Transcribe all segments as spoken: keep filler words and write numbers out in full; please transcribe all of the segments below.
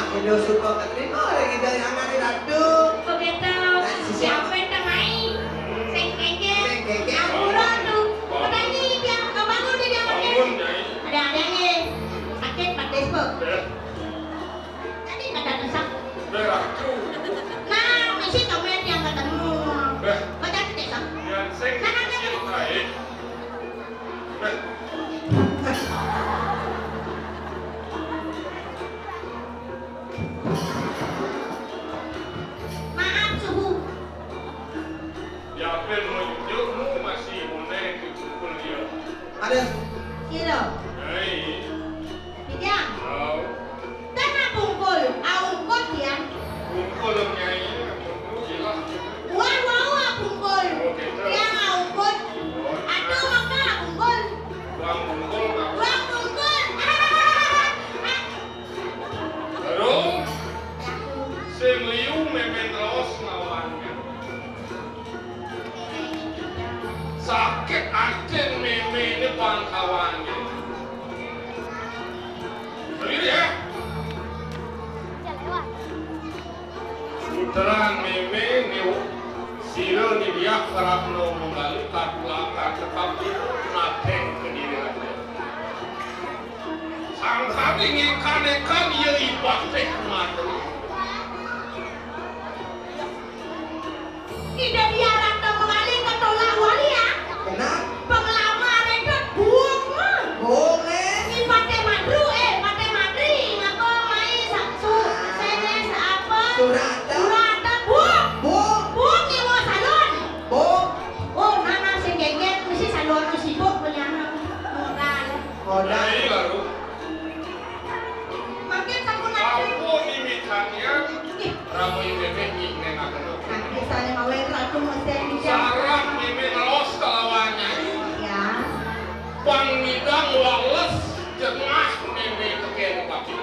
Indo suka keterima orang kita yang ada ratu. Begitu. Nah, siapa? Siapa yang temai? Sing kengkeng. Sing kengkeng. Ampura tu. Petani dia, kebangun dia, dia makan. Bangun, Nyai. Ada-ada ni. Sakit, Pak Despo. Eh. Tadi kata kesak. Eh, ratu. Nah, mesti temen yang ketemu. Eh. Baca tu, Despo. Yang sing kengkeng. Nah, nah, nah. Eh. Maaf, suhu. Yapin menunjukmu masih boleh dipukul dia. Ada. Sira. Nyai. Bidang. Tahu. Tanah bungkul, aungkut, ya. Bungkul, Nyai. Bungkul, jelas. Wah, wah, wah, bungkul. Oh, gitu. Yang aungkut. Oh. Aduh, maka bungkul. Wong bungkul, Pak. Wong bungkul. Terus, sing liu mémé los lawannya. Sakit atin mémé ini pangkawannya. Serius ya? Puteran mémé niu sira ni dia kerapno menggali katulakan tetap itu nateng kediri raja. Sangkane ngekan-ekan ya ibate mati. Ida biarata mengalih ketolak wali ya. Benar. Pengelamar itu buuk mah. Buuk, eh. Ini Pate Madru, eh, Pate Madri, ngapa mai sa-, su-, sene sa-, apa? Surata. Surata, buuk. Buuk. Buuk nyewa salon. Buuk. Oh, nana sing geget, mesti salon sibuk punya anak. Modal. Modal. Nah, iya, baru. Mangkin sampun ada. Ampun, mimitannya. Ih. Ramai bebek nih, nengah dulu. Nah, misalnya mawen ratu mesti yang bisa. Sarap mimi los kelawannya. Ya. Pang midang wales jengah mimi teken pati.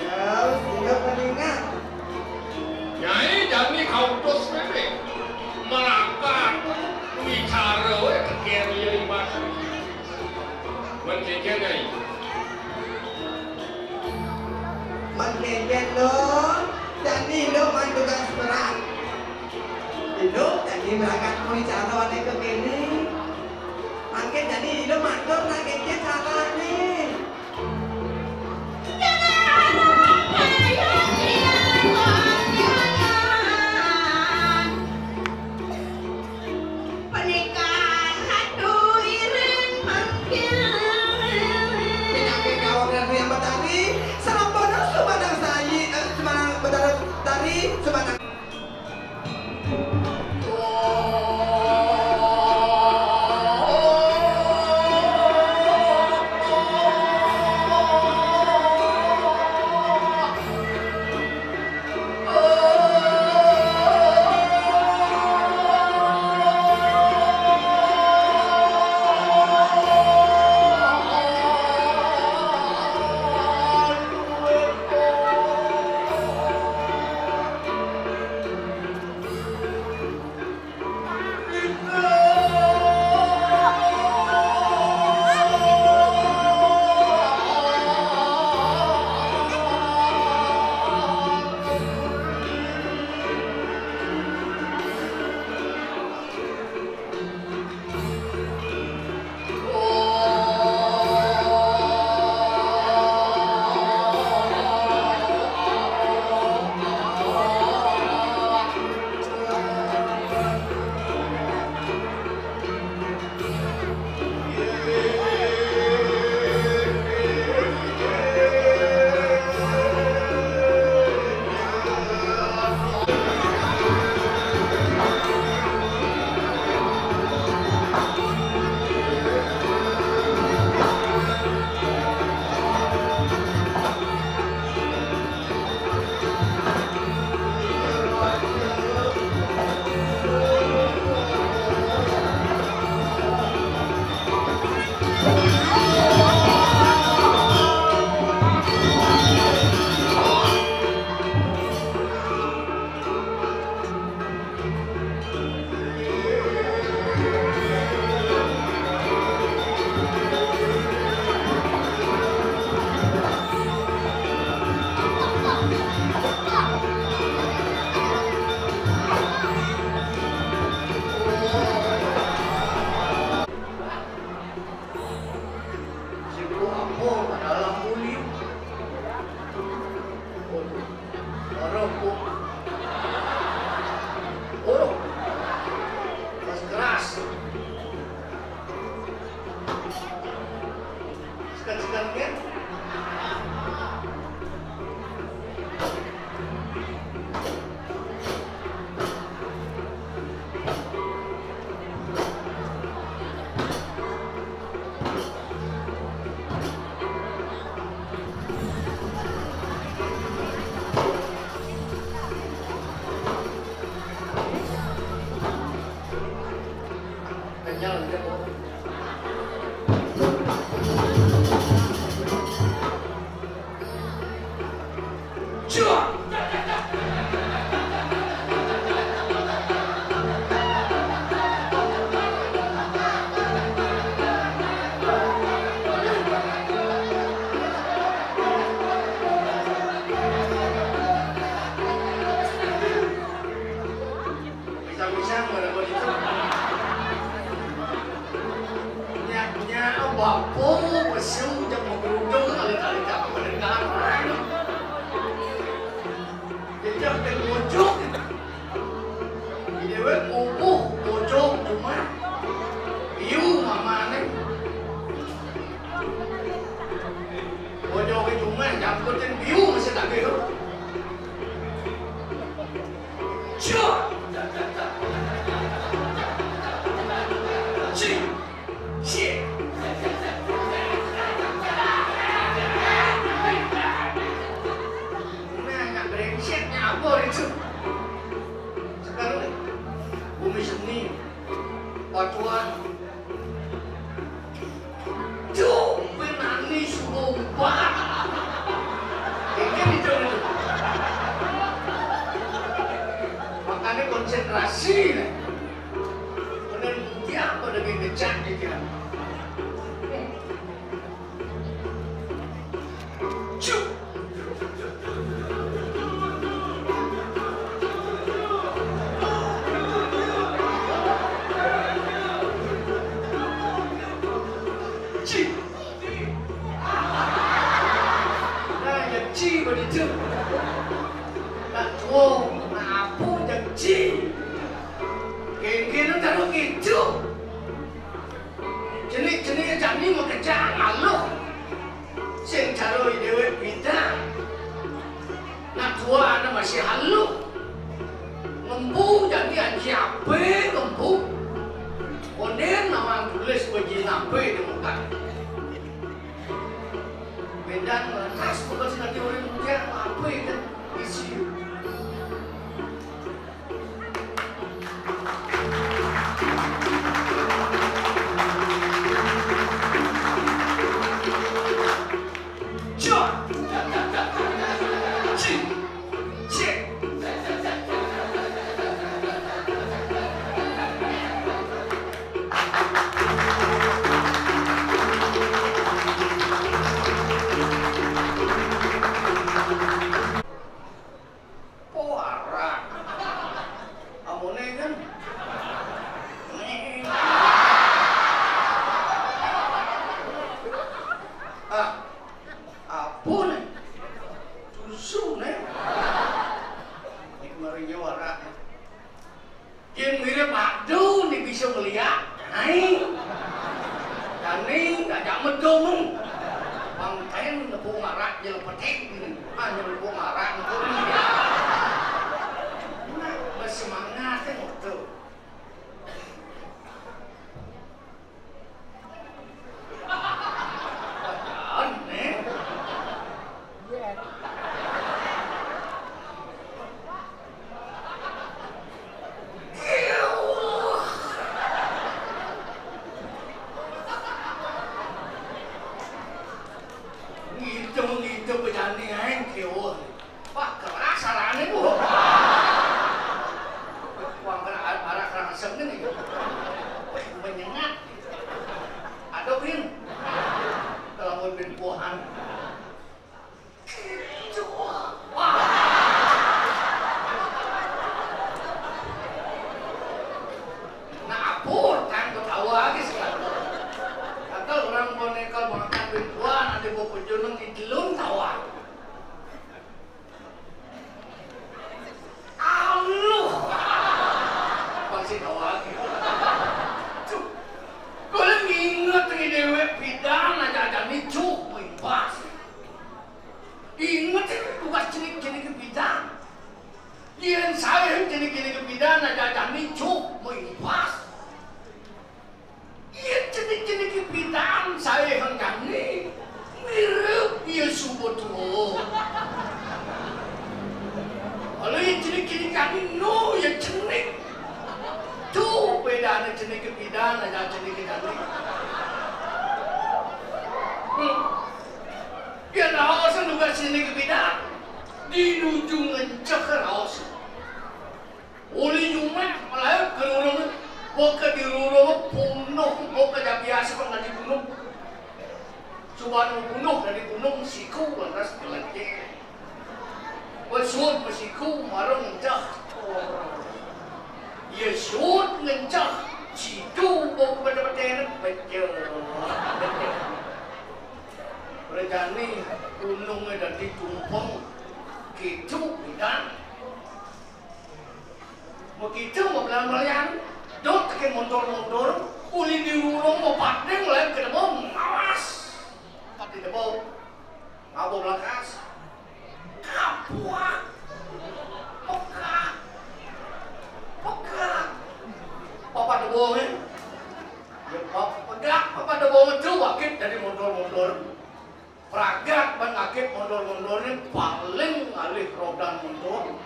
Terus, iya, peningat. Nyai jani kautus mimi. Melangkah, bicara, weh, teken iya ibadah. Mén kénkén, Nyai. Mén kénkén lo, jani lo maan tugas berat. Lo jani berangkat muni cara ané ke kéné. Mangkin jani lo matur nak kénkén carané. Pernikahan Ratu Iren mangkin. Penyakit gawang Ratu yang Betari, Serampono Sumandang Sayi, eh, Sumandang Betari, Sumandang. Mesu jam magrudung, alih-alih jam pendengaran. Jejak dan mojok. Déwék mupuh, mojok, cuma biu mamané. Mojok cuma jangkutin biu masih tak biu. Cuk. Cik. Cik. Nah, nak brengsek, nak apa itu? Sekarang ni, bumi seni, pacuan. Cuk, ben nani suruh ubah. Ini itu, itu. Makanya konsentrasi nih. Bener dia pada kecak dia. Cuk. Ci. Nah, ya ci begitu. Nak tua, nak apa yang ci? Geng-geng taruh gitu. Jenik-jenik jani makejang aluh. Sing cara déwék bidang. Nak tua ana masih aluh. Ngembu jani anji apé ngembu. Kondén nawang tulis bejin apé di muka. Bidang lantas bukan sing nanti urip muda apé kan isi. Porak. Amoné kan. Ah, apa né? Susu né. Nek mari yo arak. Yén mirip adu né bisa ngeliat. Ai. Dani ngajak medung. Bang Ten nepuk marak jelepetik. Ah, nepuk marak nepuk. Nah, bersemangat kan tuh. Aneh. Ngitung-ngitung penyanyi aing kéwuh. Wah, keras arané, Bu. Wah, kena ar-, arak rangseng ini. Wah, menyengat. Aduh, Bin. Kalau mau Bin Pohan. Gitu. Wah. Nah, apa orang ketawa lagi sekarang? Kata orang boneka makan Bin Pohan, ada bawa penjunung di telung tawa. Aluh. Pasti tahu lagi. Tuh. Kalau nginget nih déwék pidan aja-aja nih cuk, main pas. Inget itu tugas jenik-jenik pidan. Yén saé jenik-jenik pidan aja-aja nih cuk, main pas. Yén jenik-jenik pidan saé hang jani, mirip ya Subodro. Kalau yén jenik-jenik jani, no ya jenik. Tuh, bédané jenik pidan aja jenik jani. Hmm. Ya, raos juga jenik pidan. Di nuju ngenceh raos. Uli Jumat malaib ka rurung, boka di rurung punuk, boka ja biasa kok nadi punuk. Suban punuk nadi punuk siku lantas gelegé. Besut besiku marung ngencah. Iya sut ngencah, situ boka bete-bete becel. Jani gunungé dadi tumpeng, kéto pidan. Begitu mablan-blan, dot tekén montor-montor, uli dirurung mapateng laén ka debo, mawas. Pati debo, ngaba blakas. Kapuak. Pegak. Pegak. Papa debo, eh. Ya, pap-, pegak, papa debo metu, wakit dadi montor-montor. Pragat ban akit montor-montorné, paling ngalih rodan montor.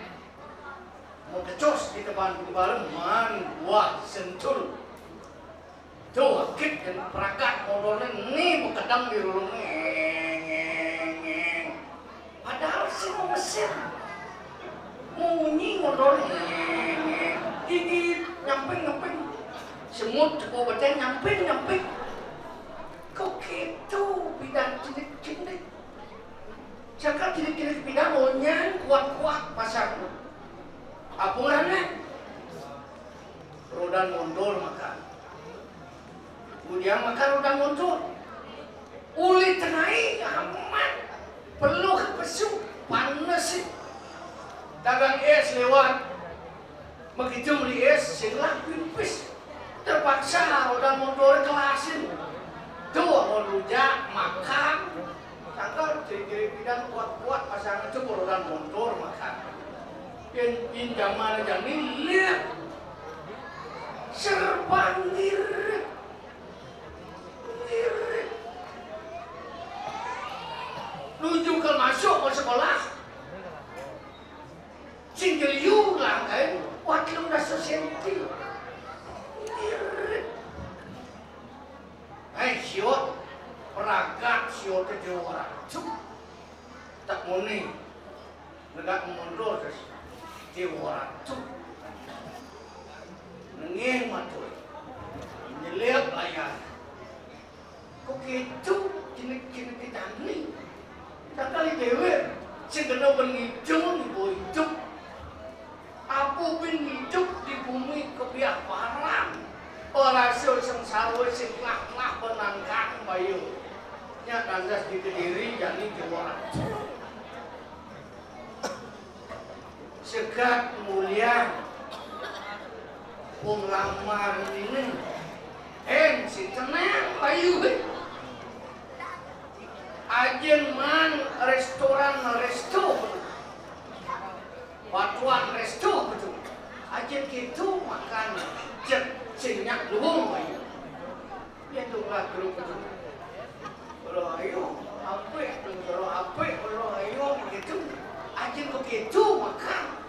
Makecos di teban bareng maan buah sentul. Tuh, akit kan pragat montorné, né bekedang di rurungné. Ngeng, ngeng, ngeng. Padahal sing mau mesin. Munyi montorné. Ngeng, ngeng. Gigi nyamping, nyamping. Semut tepuk batang nyamping, nyamping. Kok kéto pidan cilik-cilik. Sangkal cilik-cilik pidan onyan kuat-kuat pasang. Apa ngaranné? Rodan montor makan. Kemudian makan rodan montor. Uli tengai amat. Peluh pesu, panes. Dagang és lewat. Begitu beli és, sing lah pipis. Terpaksa rodan montor kelasin. Tuh, mau rujak, makan. Sangkal ciri-ciri pidan kuat-kuat, pasangan itu rodan montor makan. Yang pinjaman aja nih, lihat. Serba ngirit. Ngirit. Nuju ke masuk ke sekolah. Sing jeliu langkain, wah, telung dasa senti. Ngirit. Hai, siot. Pragat siot téh orang. Cuk. Tak muni. Negak mundur, terus. Déwa Ratu. Nenging matur. Nyelip layar. Kok kéto, jenek-jenek kita nih. Kakali déwék, sing kena ben ngidung, ibu hidup. Apa bin hidup di bumi kebiah parang. Ora sing sengsara, sing telah-telah benangkang bayu. Nya tandas di Kediri, jani Déwa Ratu. Sekat mulia penglamar ini. Hen, si tenang bayu, hé. Ajin maan restoran resto. Batuan resto betul. Ajin kéto makan. Cék, sing nyak luhung bayu. Ya, tuh lah, grup itu. Kalau ayo, apa itu? Kalau apa, kalau ayo, begitu. Ajin begitu, makan.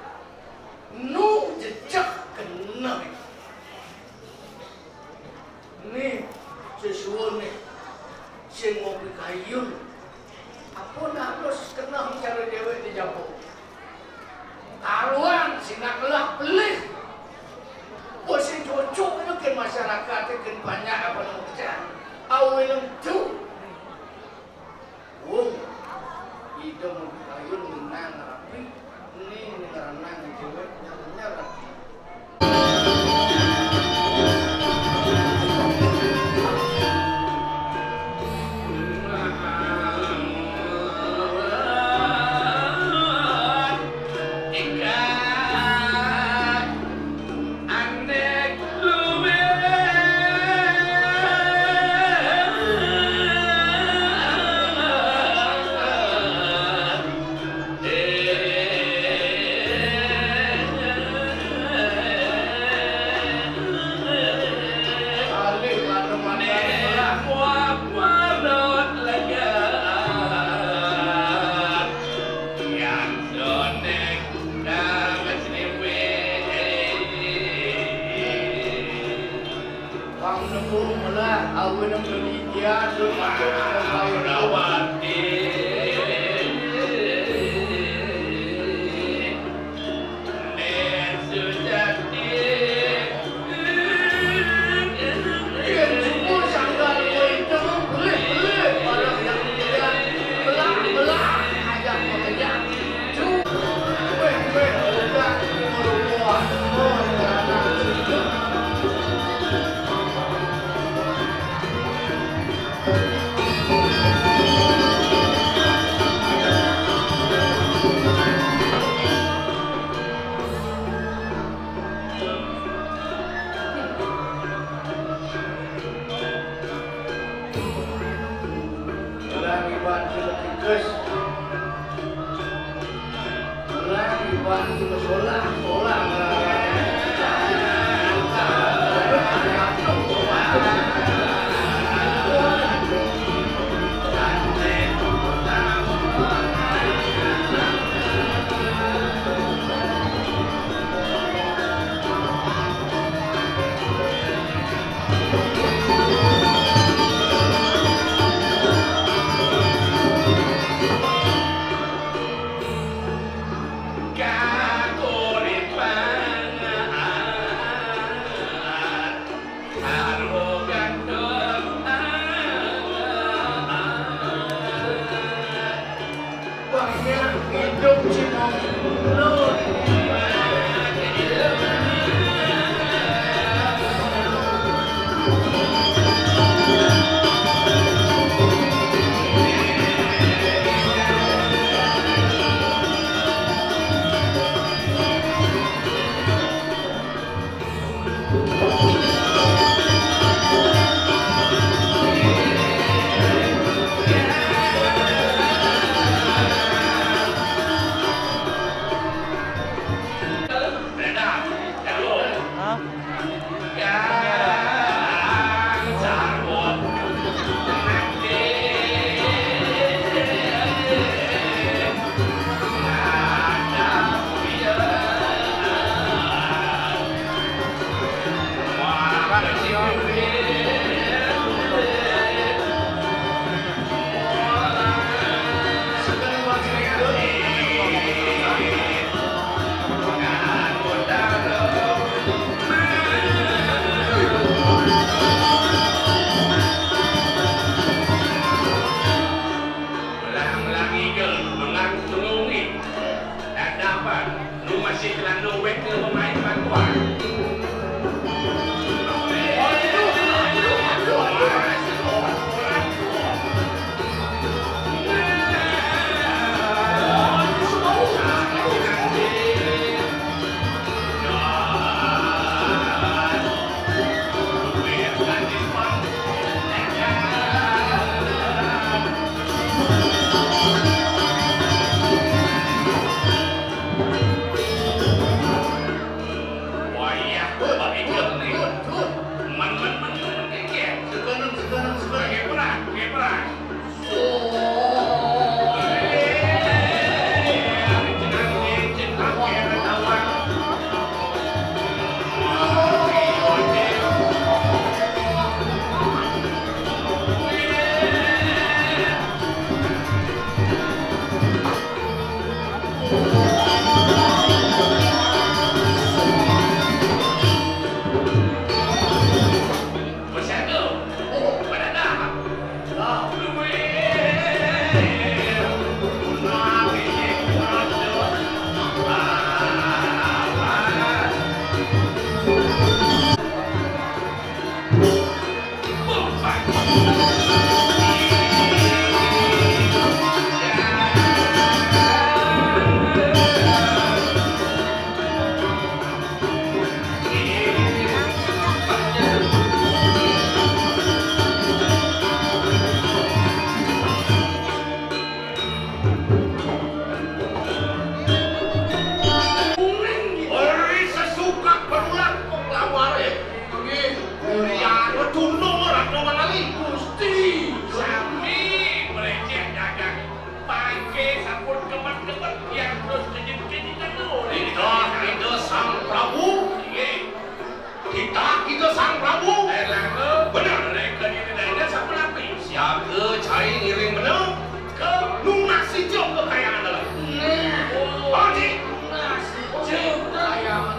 Nu jejak kena. Nih, sesuai nih. Sing ngopi kayun. Apa nak terus kena cara déwék di Jawa? Karuan, sing nak ngelah pelih. Bos sing cocok itu ke masyarakat, ke banyak apa namanya. Awil itu. Wong, ida mau kayun menang rapi, ini ngeranang déwék nyaranya rapi. Iban sudah tikus. Orang iban sudah solah, solah. Belang-belang igel, mengang telungi. Dadapan, nu masih kelanu wek ke pemain bantuan. Wayah bapikir nih. Men, men, men, men, men, kikir. Sekarang, sekarang, sekarang. Pakai perang, pakai perang. Ori sesuka berulang kok lawar, eh. Nggih. Ori anu tundung ora kena manali. Gusti. Sami mrecek dagang. Pangke sampun kemet-kemet, yang terus kejit-kejitan lho. Kita, kita Sang Prabu. Nggih. Kita, kita Sang Prabu. Erlangga. Bener. Mereka diri daya sampun api. Siaga cai ngiring bener. Ke nunas sija kekayaan dalam. Nah. Oh, Cik. Nunas sija kekayaan dalam.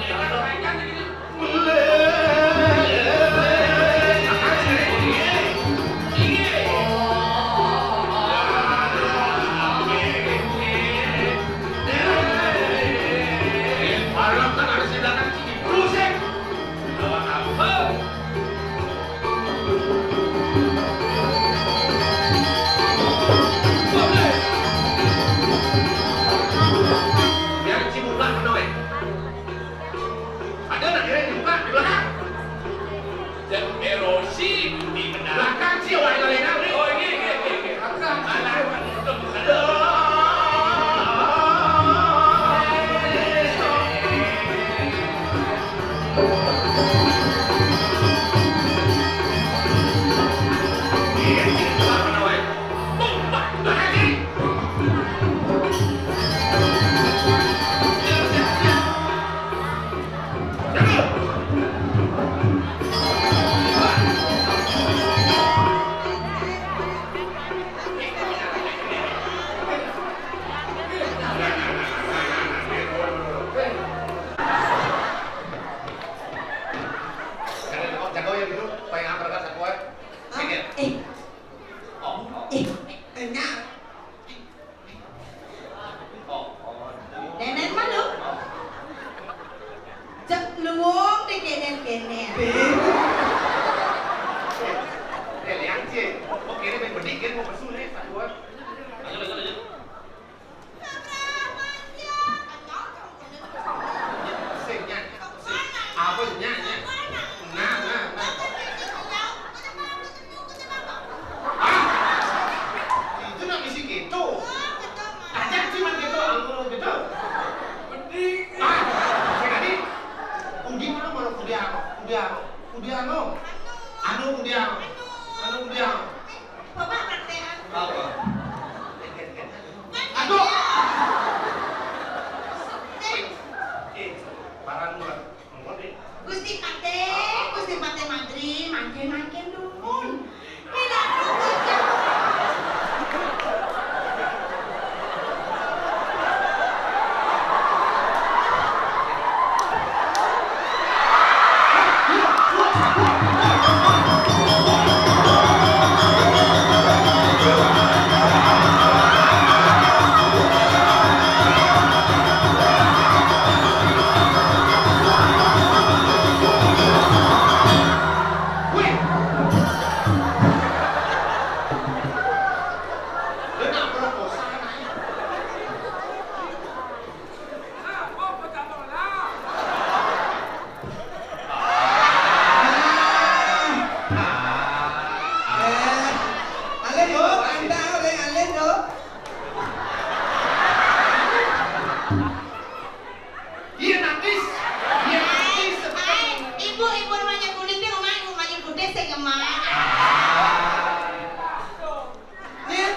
Nyak. Denen malu. Cek luwung di kenen-kenen. Eh, liang cie. Oke, ini main bedik kan mau pesu nih, satu. Lanjut, lanjut, lanjut. Sing, nyak, sing. Apa sih, nyak, nyak? Nah, nah, nah. Ah! Itu nak misi gitu. Tanya cuma gitu, anu gitu. Ah, sing tadi. Udi mana, mana Udiano? Udiano. Udiano. Anu Udiano. Anu Udiano. Apa? Aduh. Eh, barang gua. Gusti Patih, Gusti Patih Mantri, mangkin-mangkin dumun. Bilang dumun. Eh, alih yo, anda orang alih yo. Iya, nantis. Iya, nantis. Ai, ibu, ibu rumahnya kuning deh, rumah, rumahnya putih, saya gemar. Nih,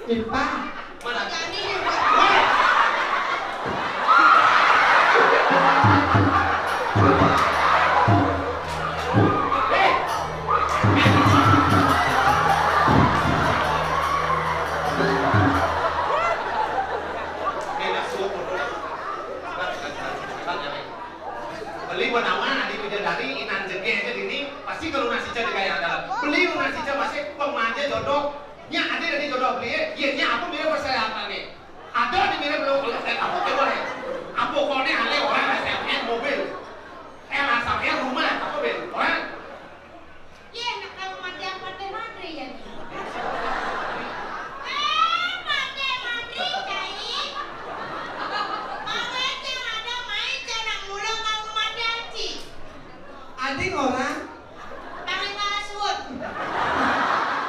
Ipa. Mana? Jani, Ipa. Woi. Eh. Enak suruh. Beli menawan adi bidadari inan jege aja dini, pasti kalau nasi jadi kayak ada. Beli nasi aja pasti pemanja jodoh. Nya ada dari jodoh beli, ya nya apa mirip persyaratan nih? Ada di mirip lo kalau kayak apa coba nih? Apa kone ale orang S M N mobil, eh S M N rumah apa bel orang? Yén, nak kamu mati apa teh mati ya nih? Eh, mati mati cai. Mawé cang ada main cang nak mula kamu mati aci. Ading orang. Tangan ngasut.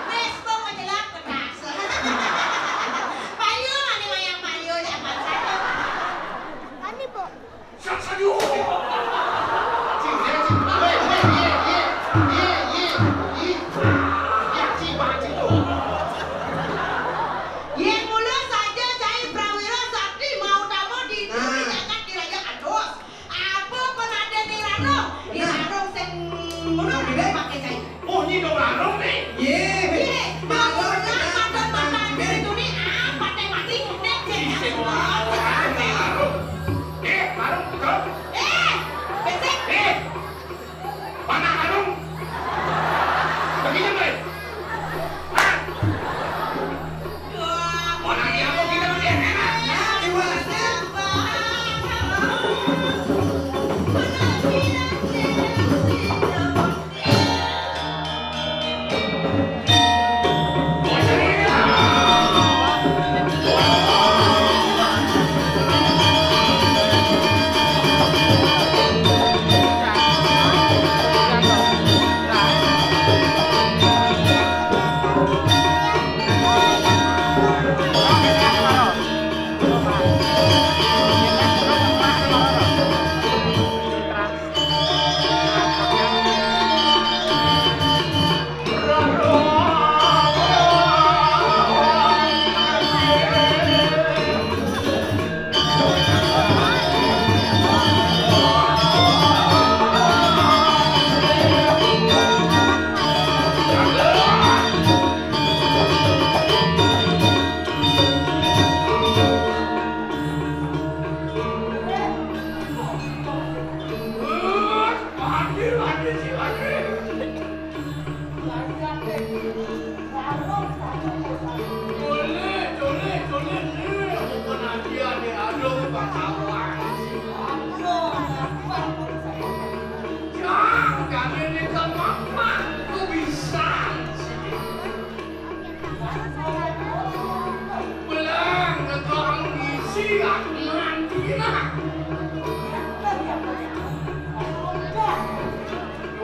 Wes kok ngejelak pedas. Payu, mana mayang payu, siapa saja.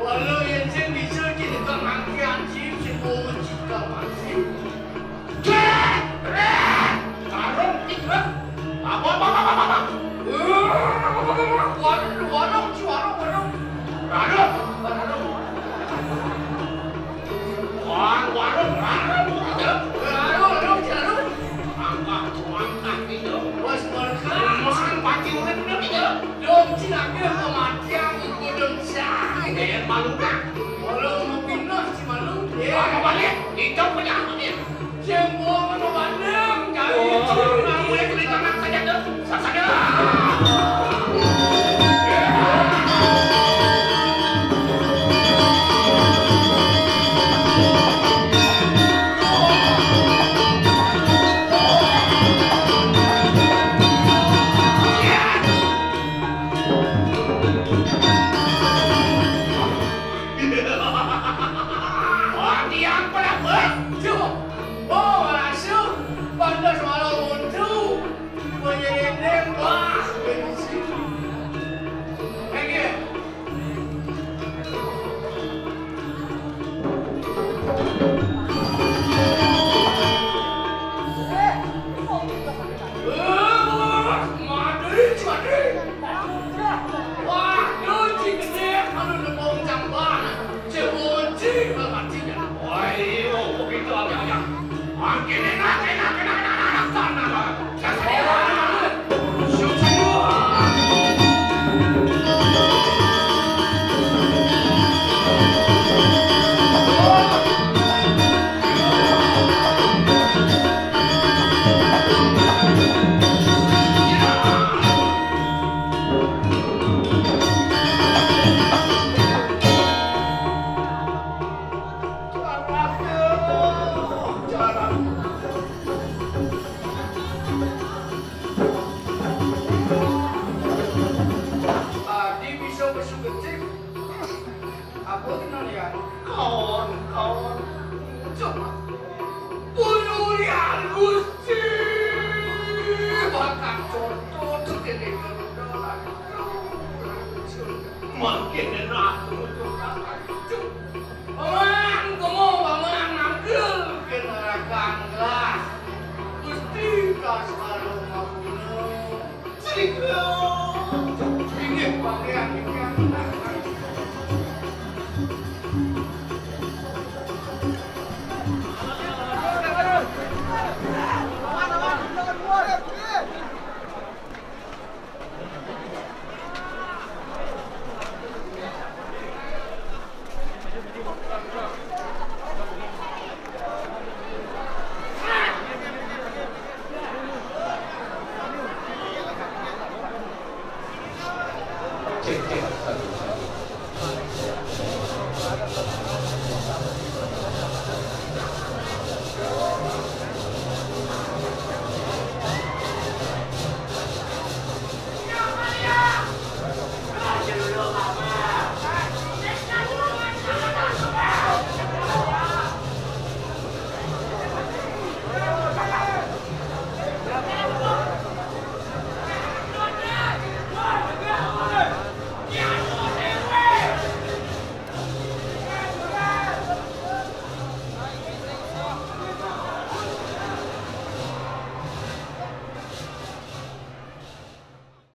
Walau yén sing bisa, sing bakal mati anjing, sing wong cika mati. Warung, warung, warung, warung. Warung, warung, warung. Warung, warung, warung. Angkat, angkat itu. Wes, mereka. Makan pati urip itu. Dong, cilaka kematian, iku dong, siang. Ini malu, Kak. Kalau mau pindah, si malu. Ya. Apa balik? Itu punya apa dia? Sing wong anu bandeng, gawe. Oh, cing. Mulai kulit anak saja tuh. Sasaja. Wah, tiang pernah buat. Cukup. Oh, langsung. Pantas malam untuk menyelidiki. Wah, bensin. Thank you.